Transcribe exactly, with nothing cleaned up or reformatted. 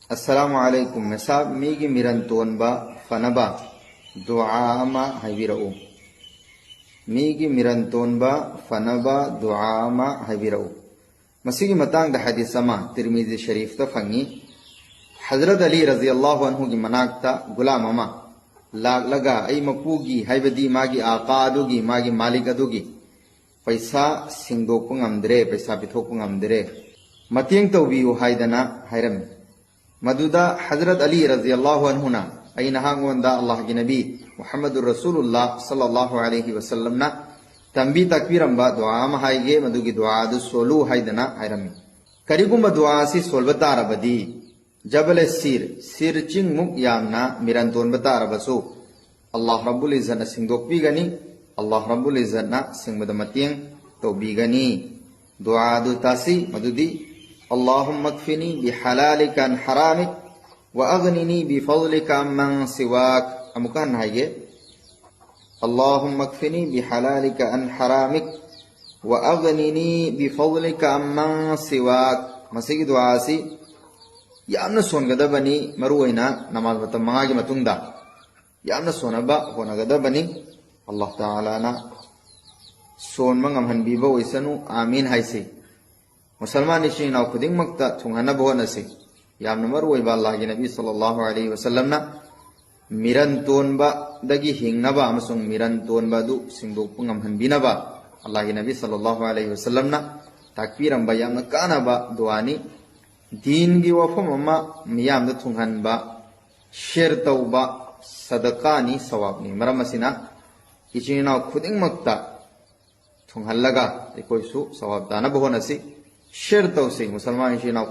ꯑꯁꯂꯥꯃꯨ ꯑꯂꯩꯀꯨꯝ ꯃꯦꯁꯥꯕ, ꯃꯤꯒꯤ ꯃꯤꯔꯟ ꯇꯣꯟꯕ ꯐꯅꯕ ꯗꯨꯑꯥ ꯑꯃ ꯍꯥꯏꯕꯤꯔꯛꯎ꯫ ꯃꯤꯒꯤ ꯃꯤꯔꯟ ꯇꯣꯟꯕ ꯐꯅꯕ ꯗꯨꯑꯥ ꯑꯃ ꯍꯥꯏꯕꯤꯔꯛꯎ꯫ ꯃꯁꯤꯒꯤ ꯃꯇꯥꯡꯗ ꯍꯗꯤꯁ ꯑꯃ ꯇꯤꯔꯃꯤꯖꯤ ꯁꯔꯤꯐꯇ ꯐꯪꯉꯤ꯫ ꯍꯖꯔꯠ ꯑꯂꯤ ꯔꯖꯤꯌꯜꯂꯥꯍꯨ ꯑꯟꯍꯨꯒꯤ ꯃꯅꯥꯛꯇ ꯒꯨꯂꯥꯝ ꯑꯃ ꯂꯥꯛꯂꯒ, "ꯑꯩ ꯃꯄꯨꯒꯤ, ꯍꯥꯏꯕꯗꯤ ꯃꯥꯒꯤ ꯑꯥꯀꯥ ꯑꯗꯨꯒꯤ, ꯃꯥꯒꯤ ꯃꯥꯂꯤꯛ ꯑꯗꯨꯒꯤ ꯄꯩꯁꯥ ꯁꯤꯡꯗꯣꯛꯄ ꯉꯝꯗ꯭ꯔꯦ, ꯄꯩꯁꯥ ꯄꯤꯊꯣꯛꯄ ꯉꯝꯗ꯭ꯔꯦ, ꯃꯇꯦꯡ ꯇꯧꯕꯤꯌꯨ" ꯍꯥꯏꯗꯅ ꯍꯥꯏꯔꯝꯃꯤ꯫ ꯃꯗꯨꯗ ꯍꯖꯔꯠ ꯑꯂꯤ ꯔꯖꯤꯌꯜꯂꯥꯍꯨ ꯑꯟꯍꯨꯅ, "ꯑꯩ ꯅꯍꯥꯛꯉꯣꯟꯗ ꯑꯜꯂꯥꯍꯒꯤ ꯅꯕꯤ ꯃꯨꯍꯝꯃꯗꯨꯔ ꯔꯁꯨꯂꯨꯜꯂꯥ ꯁꯜꯂꯜꯂꯥꯍꯨ ꯑꯂꯩꯍꯤ ꯋꯁꯜꯂꯝꯅ ꯇꯝꯕꯤ ꯇꯥꯛꯄꯤꯔꯝꯕ ꯗꯨꯑꯥ ꯑꯃ ꯍꯥꯏꯒꯦ, ꯃꯗꯨꯒꯤ ꯗꯨꯑꯥ ꯑꯗꯨ ꯁꯣꯜꯂꯨ" ꯍꯥꯏꯗꯅ ꯍꯥꯏꯔꯝꯃꯤ꯫ ꯀꯔꯤꯒꯨꯝꯕ ꯗꯨꯑꯥ ꯑꯁꯤ ꯁꯣꯜꯕ ꯇꯥꯔꯕꯗꯤ, ꯖꯕꯂꯦ ꯁꯤꯔ, ꯁꯤꯔ ꯆꯤꯡꯃꯨꯛ ꯌꯥꯝꯅ ꯃꯤꯔꯟ ꯇꯣꯟꯕ ꯇꯥꯔꯕꯁꯨ, ꯑꯜꯂꯥꯍ ꯔꯕꯨꯜ ꯏꯖꯠꯅ ꯁꯤꯡꯗꯣꯛꯄꯤꯒꯅꯤ, ꯑꯜꯂꯥꯍ ꯔꯕꯨꯜ ꯏꯖꯠꯅ ꯁꯤꯡꯕꯗ ꯃꯇꯦꯡ ꯇꯧꯕꯤꯒꯅꯤ꯫ ꯗꯨꯑꯥ ꯑꯗꯨ ꯇꯥꯁꯤ, ꯃꯗꯨꯗꯤ, "اللهم اكفني بحلالك عن حرامك وأغنني بفضلك عمن سواك"꯫ ꯑꯃꯨꯛꯀ ꯍꯟꯅ ꯍꯥꯏꯒꯦ꯫ "اللهم اكفني بحلالك عن حرامك وأغنني بفضلك عمن سواك"꯫ ꯃꯁꯤꯒꯤ ꯗꯨꯑꯥ ꯑꯁꯤ ꯌꯥꯝꯅ ꯁꯣꯟꯒꯗꯕꯅꯤ, ꯃꯔꯨꯑꯣꯏꯅ ꯅꯃꯥꯖ ꯃꯇꯝ ꯃꯉꯥꯒꯤ ꯃꯇꯨꯡꯗ ꯌꯥꯝꯅ ꯁꯣꯟꯅꯕ ꯍꯣꯠꯅꯒꯗꯕꯅꯤ꯫ ꯑꯜꯂꯥꯍ ꯇꯥꯂꯥꯅ ꯁꯣꯟꯕ ꯉꯝꯍꯟꯕꯤꯕ ꯑꯣꯏꯁꯅꯨ, ꯑꯥꯃꯤꯟ ꯍꯥꯏꯁꯤ꯫ ꯃꯨꯁꯜꯃꯥꯟ ꯏꯆꯤꯟ ꯏꯅꯥꯎ ꯈꯨꯗꯤꯡꯃꯛꯇ ꯊꯨꯡꯍꯟꯅꯕ ꯍꯣꯠꯅꯁꯤ꯫ ꯌꯥꯝꯅ ꯃꯔꯨ ꯑꯣꯏꯕ ꯑꯜꯂꯥꯍꯒꯤ ꯅꯕꯤ ꯁꯜꯂꯜꯂꯥꯍꯨ ꯑꯂꯩꯍꯤ ꯋꯁꯜꯂꯝꯅ ꯃꯤꯔꯟ ꯇꯣꯟꯕꯗꯒꯤ ꯍꯤꯡꯅꯕ ꯑꯃꯁꯨꯡ ꯃꯤꯔꯟ ꯇꯣꯟꯕ ꯑꯗꯨ ꯁꯤꯡꯗꯣꯛꯄ ꯉꯝꯍꯟꯕꯤꯅꯕ ꯑꯜꯂꯥꯍꯒꯤ ꯅꯕꯤ ꯁꯜꯂꯜꯂꯥꯍꯨ ꯑꯂꯩꯍꯤ ꯋꯁꯜꯂꯝꯅ ꯇꯥꯛꯄꯤꯔꯝꯕ ꯌꯥꯝꯅ ꯀꯥꯟꯅꯕ ꯗꯨꯑꯥꯅꯤ꯫ ꯗꯤꯟꯒꯤ ꯋꯥꯐꯝ ꯑꯃ ꯃꯤꯌꯥꯝꯗ ꯊꯨꯡꯍꯟꯕ, ꯁꯦꯌꯔ ꯇꯧꯕ, ꯁꯗꯀꯥꯅꯤ, ꯁꯋꯥꯕꯅꯤ꯫ ꯃꯔꯝ ꯑꯁꯤꯅ, ꯏꯆꯤꯟ ꯏꯅꯥꯎ ꯈꯨꯗꯤꯡꯃꯛꯇ ꯊꯨꯡꯍꯜꯂꯒ ꯑꯩꯈꯣꯏꯁꯨ ꯁꯋꯥꯕ ꯇꯥꯅꯕ ꯍꯣꯠꯅꯁꯤ꯫ ꯁꯦꯌꯔ ꯇꯧꯁꯤ, ꯃꯨꯁꯜꯃꯥꯟ ꯏꯆꯤꯟ ꯏꯅꯥꯎ